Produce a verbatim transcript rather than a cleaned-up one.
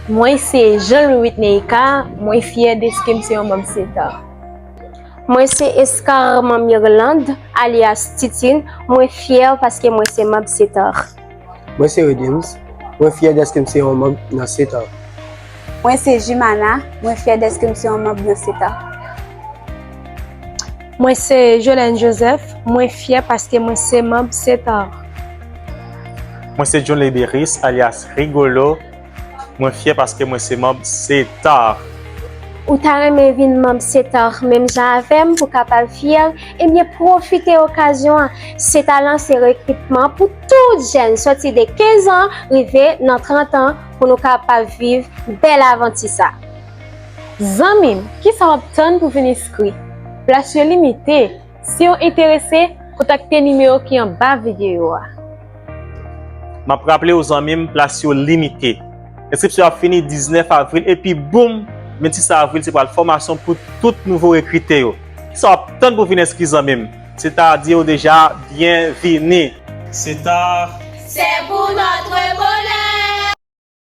Mwen se Jean Louis Whitney Ika, mwen fyè dèske m se yon manm Setar. Mwen se Escarma Mirlande, alyas Titine, mwen fyè paske mwen se manm Setar. Mwen se Redems, mwen fyè dèske m se yon manm nan Setar. Mwen se Jimana, mwen fyè dèske m se yon manm nan Setar. Mwen se Jolène Joseph, mwen fyè paske mwen se manm Setar. Mwen se John Lederis, alyas Rigolo, mwen fyè paske mwen se manm Setar. Ou ta renmen vin manm Setar menm jan avè m pou kapab fyè? Ebyen pwofite okazyon an. Setar lanse rekritman pou tout jèn sòti de kenz an rive nan trant an pou nou kapab viv bèl avanti sa. Zanmi m, kisa w ap tann pou vin enskri? Plas yo limite. Si w enterese, kontakte nimewo ki anba videyo a. M ap raple w zanmi m, plas yo limite. Enskripsyon ap fini diznèf avril epi boum, vennsis avril se pral fòmasyon pou tout nouvo rekrite yo. Kisa w ap tann pou vin enskri zanmi m? Setar di w deja, byenvini! Setar. C'est pour notre bonheur.